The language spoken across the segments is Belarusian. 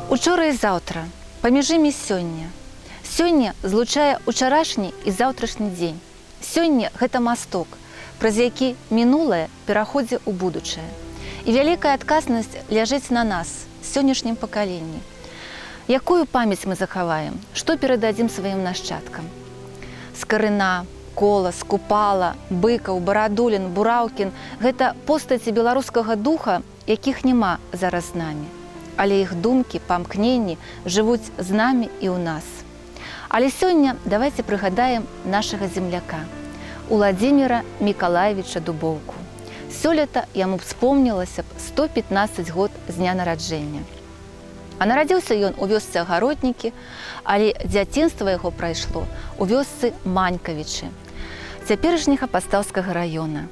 Учора і заўтра, паміж імі сёння. Сёння злучае учарашні і заўтрашні дзень. Сёння гэта масток, праз які мінулае пераходзіць у будучае. І вялікая адказнасць ляжыць на нас, сённяшнім пакаленні. Якую памяць мы захаваем, што перададзім сваім нашчадкам? Скарына, Колас, Купала, Быкаў, Барадулін, Бураўкін гэта постаці беларускага духа, якіх няма зараз з намі. Але іх думкі, памкненні жывуць з намі і ў нас. Але сёння давайте прыгадаем нашага земляка, Уладзіміра Мікалаевіча Дубоўку. Сёлета яму б вспомнілася б 115 год з дня нараджэння. А нарадзіўся ён у вёсцы Агароднікі, але дзяцінства яго прайшло ў вёсцы Манькавічы, цяперашняга Пастаўскага раёна.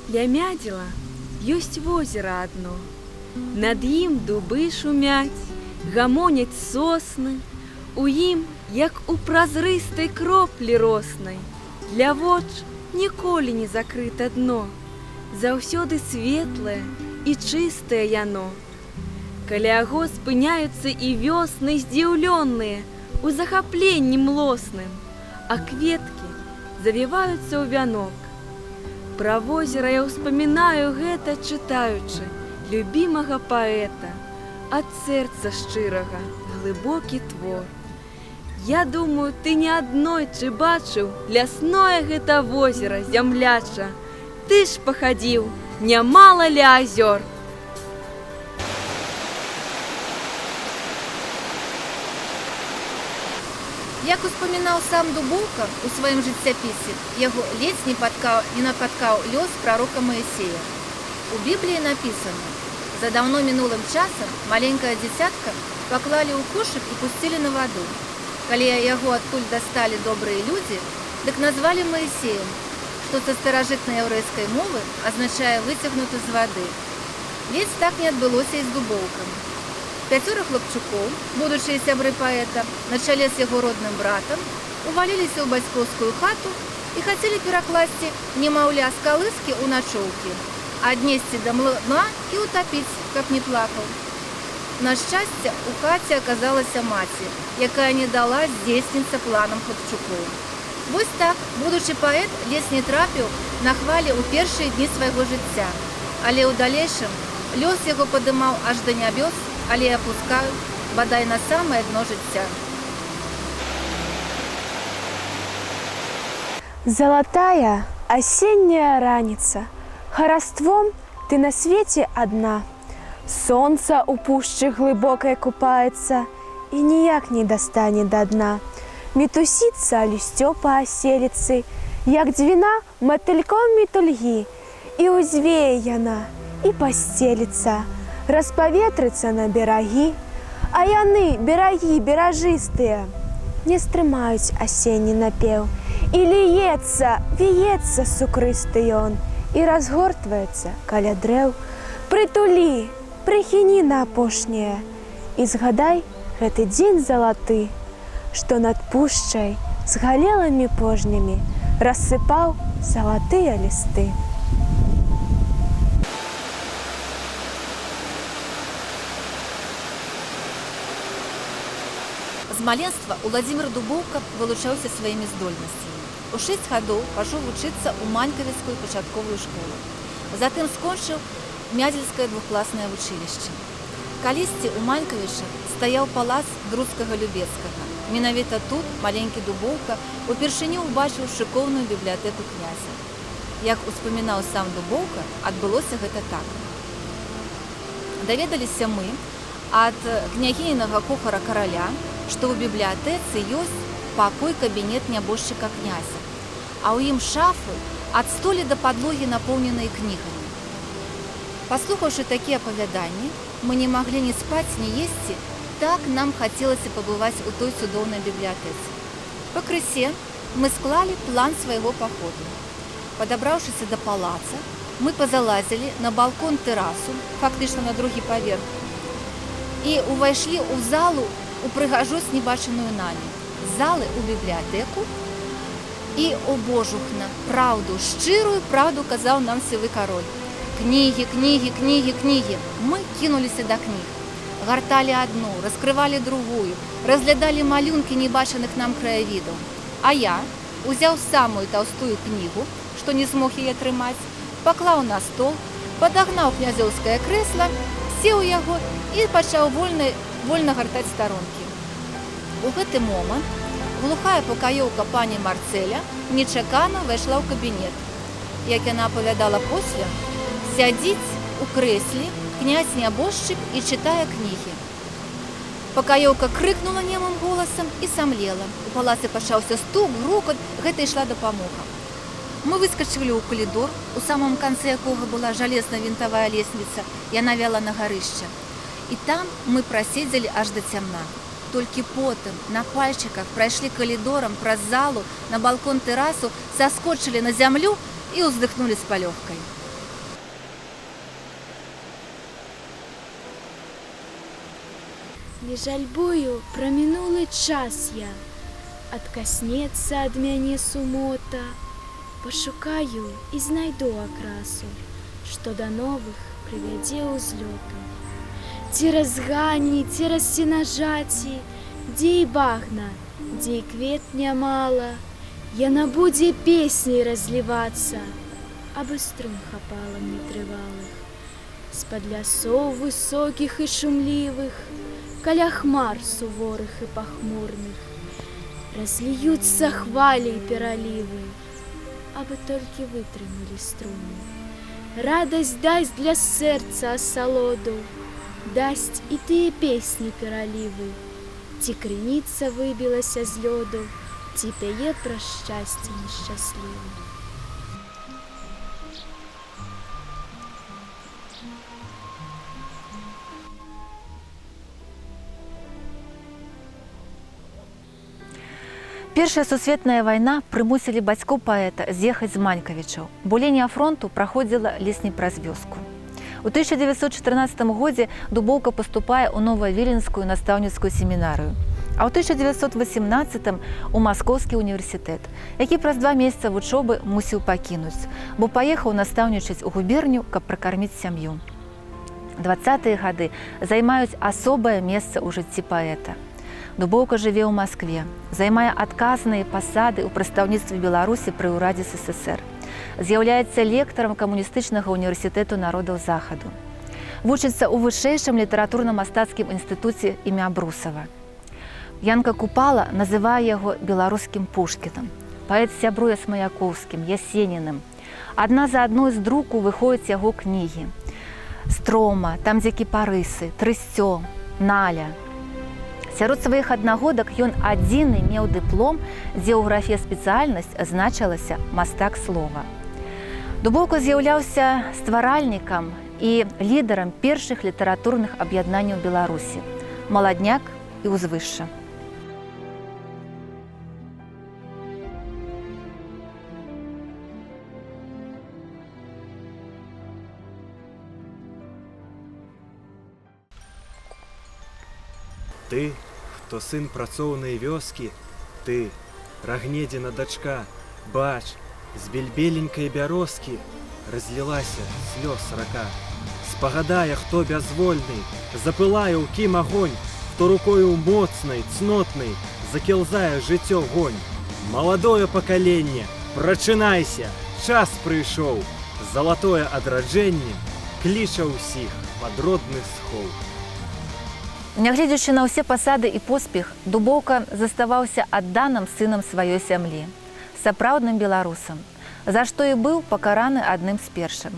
Ля Мядзела ёсць возера адно. Над ім дубы шумяць, гамоняць сосны, у ім, як у празрыстай кроплі роснай, для воч ніколі не закрыта дно, заўсёды светлае і чыстае яно. Каля яго спыняюцца і вёсны здзіўлённыя у захапленні млосным, а кветкі завіваюцца ў вянок. Пра возера я ўспамінаю гэта, чытаючы любімага паэта, ад сэрца шчырага глыбокі твор. Я думаю, ты не аднойчы бачыў лясное гэта возера, зямляча. Ты ж пахадзіў нямала ля азёр. Як успамінаў сам Дубоўка у сваім жыццяпісе, яго ледзь не напаткаў лёс прарока Маісея. У Бібліі напісана: за даўно мінулым часам маленькае дзіцятка паклалі ў кошык і пусцілі на ваду. Калі яго адтуль дасталі добрыя людзі, дык назвалі Маісеем, што са старажытнай яўрэйскай мовы азначае выцягнуты з вады. Ледзь так не адбылося і з Дубоўкам. Пяцёра хлапчукоў, будучыя сябры паэта, на чале з яго родным братам, уваліліся ў бацькоўскую хату і хацелі перакласці немаўля з калыскі ў начоўкі, аднесці да млына і ўтапіць, каб не плакаў. На шчасце, у хаце аказалася маці, якая не дала здзейсніцца планам хлапчукоў. Вось так, будучы паэт ледзь не трапіў на хвалі ў першыя дні свайго жыцця, але ў далейшым лёс яго падымаў аж да нябёс, але і апускаў, бадай, на самае дно жыцця. Залатая осенняя раніца, хараством ты на свеце адна. Сонца ў пушчы глыбокай купаецца і ніяк не дастане да дна. Мітусіцца лісцё па аселіцы, як дзвіна матыльком метульгі, і ўзвее яна, і пасцеліцца, распаветрыцца на берагі, а яны, берагі беражыстыя, не стрымаюць асенні напеў, і ліецца, віецца сукрысты ён, і разгортваецца каля дрэў. Прытулі, прыхіні на апошняе, і згадай гэты дзень залаты, што над пушчай з галелымі пожнямі рассыпаў залатыя лісты. З маленства Уладзімір Дубоўка вылучаўся сваімі здольнасцямі. У 6 гадоў пашоў вучыцца ў Манькавіцкую пачатковую школу. Затым скончыў Мядзельскае двухкласнае вучылішча. Калісьці ў Манькавічах стаяў палац Друцкага Любецкага. Менавіта тут маленькі Дубоўка упершыню ўбачыў шыкоўную бібліятэку князя. Як успамінаў сам Дубоўка, адбылося гэта так. Даведаліся мы ад княгінінага кухара караля, што ў бібліятэцы ёсць пакой-кабінет нябожчыка князя, а ў ім шафы ад столі да падлогі напоўненыя кнігамі. Паслухаўшы такія апавяданні, мы не маглі ні спаць, ні есці, так нам хацелася пабываць у той цудоўнай бібліятэцы. Пакрысе мы склалі план свайго паходу. Падабраўшыся да палаца, мы пазалазілі на балкон-тэрасу, фактычна на другі паверх, і ўвайшлі ў залу у прыгажосць небачаную намі, з залы ў бібліятэку, і, о божухна, праўду, шчырую праўду казаў нам сівы кароль. Кнігі, кнігі, кнігі, кнігі. Мы кінуліся да кніг. Гарталі адну, раскрывалі другую, разглядалі малюнкі небачаных нам краявідаў. А я узяў самую таўстую кнігу, што не змог яе трымаць, паклаў на стол, падагнаў князёўскае крэсла, сеў у яго і пачаў вольна гартаць старонкі. У гэты момант глухая пакаёўка пані Марцэля нечакана ўвайшла ў кабінет. Як яна апавядала после, сядзіць у крэсле князь нябожчык і чытае кнігі. Пакаёўка крыкнула немым голасам і самлела. У палацы пачаўся стук, грукат, гэта ішла дапамога. Мы выскачылі ў калідор, у самым канцы якога была жалезна-вінтавая лесвіца, яна вяла на гарышча. І там мы праседзелі аж да цямна. Толькі потым на пальчыках прайшлі калідорам праз залу на балкон тэрасу, саскочылі на зямлю і ўздыхнулі з палёгкай. Не жальбую пра мінулы час я, адкаснецца ад мяне сумота, пашукаю і знайду акрасу, што да новых прывядзе ўзлёту. Цераз ганні, цераз сенажаці, дзе і багна, дзе і квет нямала, яна будзе песняй разлівацца, абы струн хапала мне трывалых. З-пад лясоў высокіх і шумлівых, каля хмар суворых і пахмурных, разліюцца хвалі і пералівы, абы толькі вытрымалі струны. Радасць дасць для сэрца асалоду, дасць і тыя песні пералівы, ці крыніца выбілася з лёду, ці пяе пра шчасце нешчаслівы. Першая сусветная вайна прымусілі бацькоў паэта з'ехаць з Манькавічаў, бо лінія фронту праходзіла ледзь не праз вёску. У 1914 годзе Дубоўка паступае ў Новавіленскую настаўніцкую семінарыю, а ў 1918 у Маскоўскі універсітэт, які праз 2 месяца вучобы мусіў пакінуць, бо паехаў настаўнічаць у губерню, каб пракарміць сям'ю. 20-е гады займаюць асобае месца ў жыцці паэта. Дубоўка жыве ў Маскве, займае адказныя пасады ў прадстаўніцтве Беларусі пры ўрадзе СССР. З'яўляецца лектарам камуністычнага універсітэту народаў Захаду. Вучыцца ў вышэйшым літаратурна-мастацкім інстытуце імя Брусава. Янка Купала называе яго беларускім Пушкіным. Паэт сябруе з Маякоўскім, Ясеніным. Адна за адной з друку выходзяць яго кнігі. Строма, там, дзе кіпарысы, Трысцё, Наля. Сярод сваіх аднагодак ён адзіны меў дыплом, дзе ў графе спецыяльнасць значылася мастак слова. Дубоўка з'яўляўся стваральнікам і лідарам першых літаратурных аб'яднанняў Беларусі «Маладняк» і «Узвышша». Ты, хто сын працоўнай вёскі, ты, Рагнедзіна дачка, бач, з бельбеленькай бярозкі разлілася слёз рака. Спагадае, хто бязвольны, запылае ў кім агонь, хто рукою моцнай, цнотнай закілзае жыццё гонь. Маладое пакаленне, прачынайся, час прыйшоў, залатое адраджэнне кліча ўсіх пад родны схол. Нягледзячы на ўсе пасады і поспех, Дубоўка заставаўся адданым сынам сваёй сямлі, сапраўдным беларусам, за што і быў пакараны адным з першым.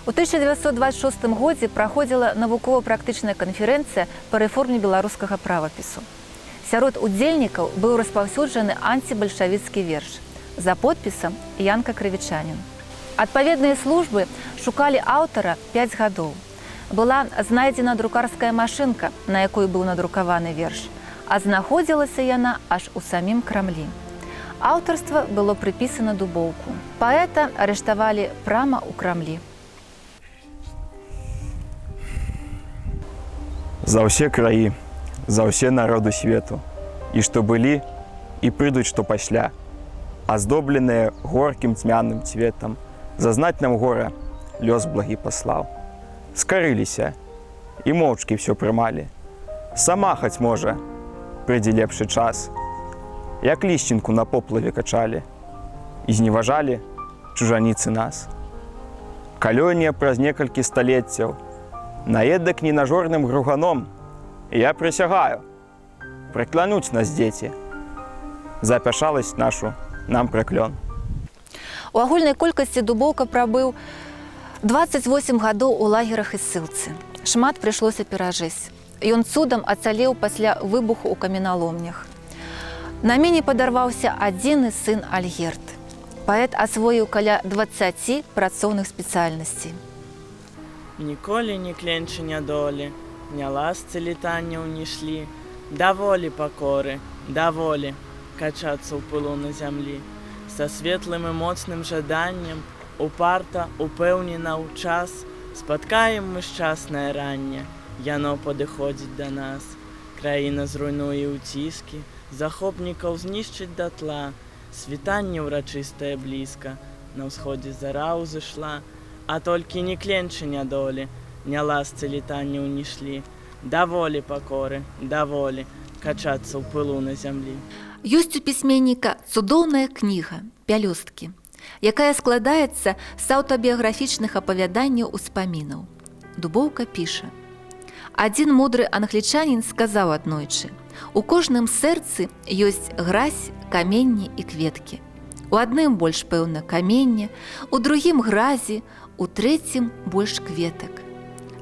У 1926 годзе праходзіла навукова-практычная канферэнцыя па рэформе беларускага правапісу. Сярод удзельнікаў быў распаўсюджаны антыбальшавіцкі верш за подпісам Янка Крывічанін. Адпаведныя службы шукалі аўтара 5 гадоў. Была знайдзена друкарская машынка, на якой быў надрукаваны верш, а знаходзілася яна аж у самім Крамлі. Аўтарства было прыпісана Дубоўку. Паэта арыштавалі прама ў Крамлі. За ўсе краі, за ўсе народы свету, і што былі, і прыйдуць, што пасля, аздобленыя горкім цьмяным цветам, зазнаць нам гора лёс благі паслаў. Скарыліся і моўчкі ўсё прымалі. Сама хаць можа, прыйдзе лепшы час. Як лісцінку на поплаве качалі і зневажалі чужаніцы нас. Калёнія праз некалькі сталеццяў, наедак ненажорным груганом, я прысягаю, праклянуць нас дзеці. За пяшаласць нашу нам праклён. У агульнай колькасці Дубоўка прабыў 28 гадоў у лагерах і ссылцы. Шмат прыйшлося перажыць. Ён цудам ацалеў пасля выбуху ў каменаломнях. На міне падарваўся адзіны сын Альгерт. Паэт асвоіў каля 20 працоўных спецыяльнасцей. Ніколі не кленчы нядолі, не ласцы літанняў не шлі, даволі пакоры, даволі качацца ў пылу на зямлі. Са светлым і моцным жаданнем, упарта, упэўнена ў час, спаткаем мы шчаснае ранне, яно падыходзіць да нас. Краіна зруйнуе ўціскі, захопнікаў знішчыць датла, світанне ўрачыстае блізка, на ўсходзе зара ўзышла, а толькі не кленчы нядолі, не ласцы літанняў не шлі. Даволі пакоры, даволі качацца ў пылу на зямлі. Ёсць у пісьменніка цудоўная кніга «Пялёсткі», якая складаецца з аўтабіяграфічных апавяданняў успамінаў. Дубоўка піша: Адзін мудры англічанін сказаў аднойчы: «У кожным сэрцы ёсць гразь, каменні і кветкі. У адным больш, пэўна, камення, у другім гразі, у трэцім больш кветак.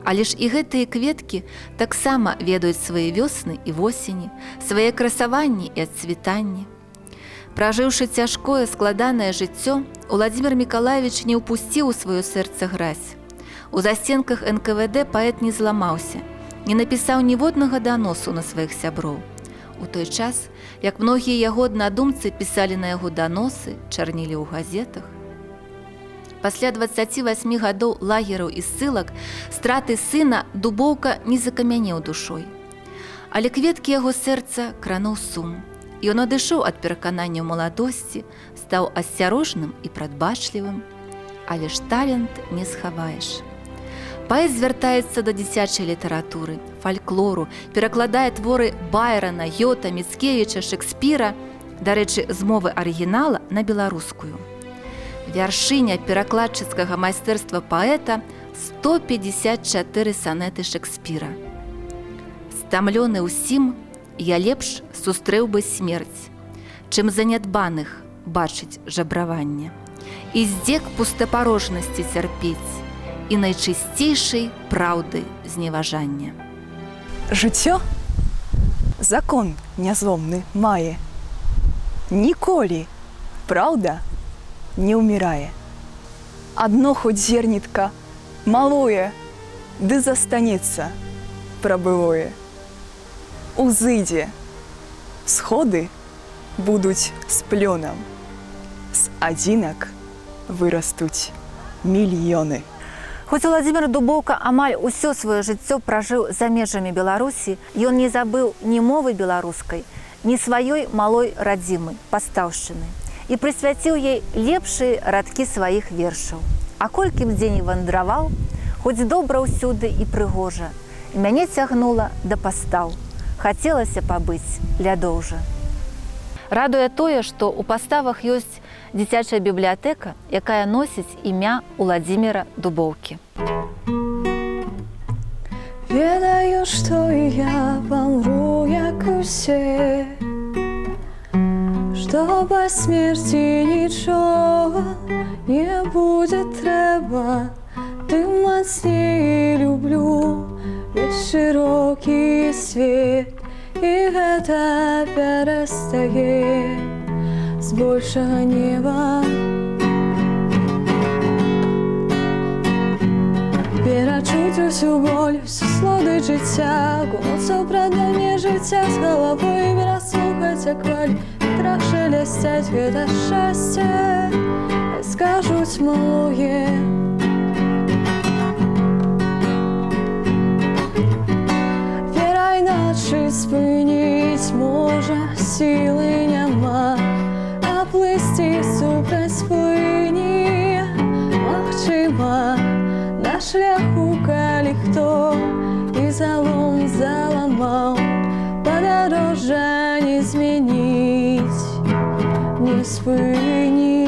Але ж і гэтыя кветкі таксама ведаюць свае вёсны і восені, свае красаванні і адцвітанні». Пражыўшы цяжкое складанае жыццё, Уладзімир Мікалаевіч не ўпусціў у сваё сэрца гразь. У засценках НКВД паэт не зламаўся, не напісаў ніводнага даносу на сваіх сяброў. У той час, як многія яго аднадумцы пісалі на яго даносы, чарнілі ў газетах. Пасля 28 гадоў лагераў і ссылак страты сына Дубоўка не закамянеў душой. Але кветкі яго сэрца крануў сум. Ён адышоў ад пераканання ў маладосці, стаў асцярожным і прадбачлівым. Але ж талент не схаваеш. Паэт звяртаецца да дзіцячай літаратуры, фальклору, перакладае творы Байрона, Гёта, Міцкевіча, Шекспіра, дарэчы, з мовы арыгінала на беларускую. Вяршыня перакладчыцкага майстэрства паэта 154 санеты Шекспіра. Стамлёны ўсім, я лепш сустрэў бы смерць, чым занядбаных бачыць жабраванне. І здзек пустапарожнасці цярпець, і найчысцейшай праўды зневажання. Жыццё закон нязломны мае. Ніколі праўда не ўмірае. Адно хоць зернітка малое, ды застанецца пра былое. Узыдзе, сходы будуць з плёнам, з адзінак вырастуць мільёны. Хоць Уладзімир Дубоўка амаль усё сваё жыццё пражыў за межамі Беларусі, ён не забыў ні мовы беларускай, ні сваёй малой радзімы, пастаўшчыны, і прысвяціў ёй лепшыя радкі сваіх вершаў. А колькі б дзе ні вандраваў, хоць добра ўсюды і прыгожа, мяне цягнула да пастаў, хацелася пабыць лядоўжа. Радуе тое, што ў паставах ёсць дзіцячая бібліятэка, якая носіць імя Уладзіміра Дубоўкі. Ведаю, што і я памру, як усе, што па смерці нічога не будзе трэба, тым мацней люблю весь шырокі свет, і гэта перастае з большага неба. Перачуць усю боль, усю слоды жыцця, гунуцца ў прадане жыцця з галавой, пераслухаць, як хвалі ветрах шалясцяць, гэта шчасце, хай скажуць малое. Вера іначай спыніць можа, сілы няма, а плысці супраць плыні магчыма. На шляху, калі хто і залом заламаў, змяніць, не спыніць.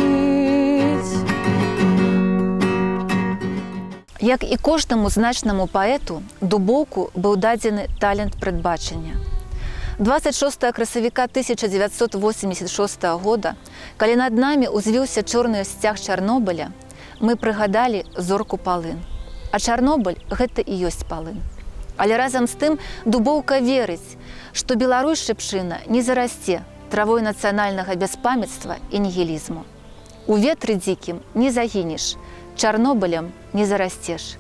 Як і кожнаму значнаму паэту, Дубоўку быў дадзены талент прадбачання. 26 красавіка 1986 года, калі над намі ўзвіўся чорны сцяг Чарнобыля, мы прыгадалі зорку палын. А Чарнобыль гэта і ёсць палын. Але разам з тым Дубоўка верыць, што Беларусь шыпшына не зарасце травой нацыянальнага бяспамятства і нігілізму. У ветры дзікім не загінеш, Чарнобылем не зарасцеш.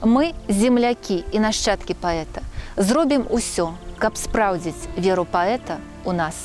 Мы, землякі і нашчадкі паэта, зробім усё, каб спраўдзіць веру паэта ў нас.